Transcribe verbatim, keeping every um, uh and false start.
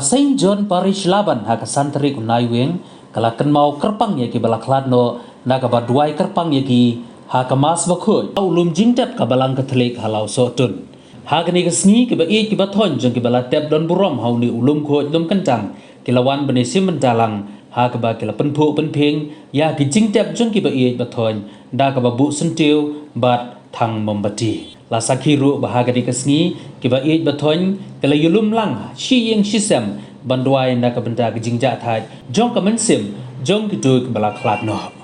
Saint John Parish Laban ha ka san tarik u Naiwieng ka la kynmaw kyrpang ïa kiba la khlad noh na kaba duwai kyrpang ïa ki ha ka Mass bakhuid ha u lum jingtep ka Balang Katholik ha Lawsohtun. Ha kane ka sngi kiba ïeit kiba thoiñ jong kiba la tep don burom ha une u lum khuid lum kyntang ki la wan ban ïashim bynta lang ha kaba ki la pynphuh pynphieng ïa ki jingtep jong kiba ïeit ba thoiñ da kaba buh syntiew bad thang mombati. La sakhi ruh ba ha kane ka sngi kiba ïeit ba thoiñ ki la ïalum lang shi ïing shi sem ban duwai na ka bynta ka jingjahthait jong ka mynsiem jong kito kiba la khlad noh.